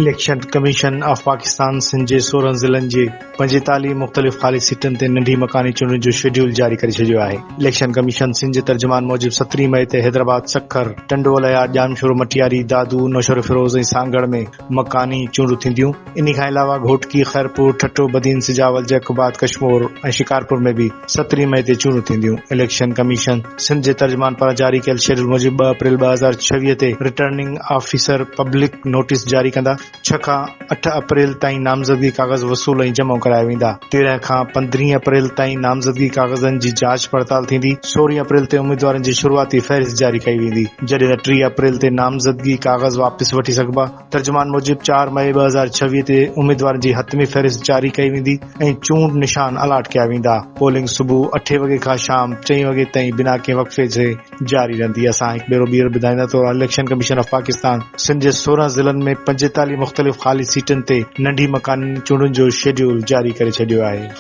Election commission of Pakistan Sindh جي 16 ضلعن جي 45 مختلف خالي سيٽن تي ننڍي مڪاني چونڊن جو شيڊيول جاري ڪري ڇڏيو آهي. اليڪشن ڪميشن سنڌ جي ترجمان موجب 17 مئي تي حيدرآباد، سکر، ٽنڊو الهيار، ڄامشورو، مٽياري، دادو، نوشهروفيروز ۽ سانگهڙ ۾ مڪاني چونڊون ٿينديون. انهي کان علاوه گهوٽڪي، خيرپور، ٺٽو، بدين، سجاول، جيڪب آباد، ڪشمور ۽ شڪارپور ۾ به 17 مئي تي چونڊون ٿينديون. اليڪشن ڪميشن سنڌ جي ترجمان پاران جاري ڪيل شيڊول موجب 2 اپريل 2026 تي رٽرننگ آفيسر پبلڪ نوٽيس جاري ڪندا، 6 کان 8 اپريل تائين نامزدگي ڪاغذ وصول ۽ جمع ڪرايا ويندا، 13 کان 15 اپريل تائين نامزدگي ڪاغذن جي جاچ پڙتال ٿيندي، 16 اپريل تي اميدوارن جي شروعاتي فهرست جاري ڪئي ويندي، جڏهن ته 30 اپريل تي نامزدگي ڪاغذ واپس وٺي سگهبا. ترجمان موجب 4 مئي 2026 تي اميدوارن جي حتمي فهرست جاري ڪئي ويندي ۽ چونڊ نشان الاٽ ڪيا ويندا. پولنگ صبح اٺين وڳي کان شام چئين وڳي تائين بنا ڪنهن وقفي جي جاري رهندي. اسان هڪ ڀيرو ٻيهر ٻڌائيندا ته election commission of Pakistan Sindh جي 16 ضلعن ۾ 45 مختلف خالي سيٽن تي ننڍي مڪاني چونڊن جو شيڊيول جاري ڪري ڇڏيو آهي.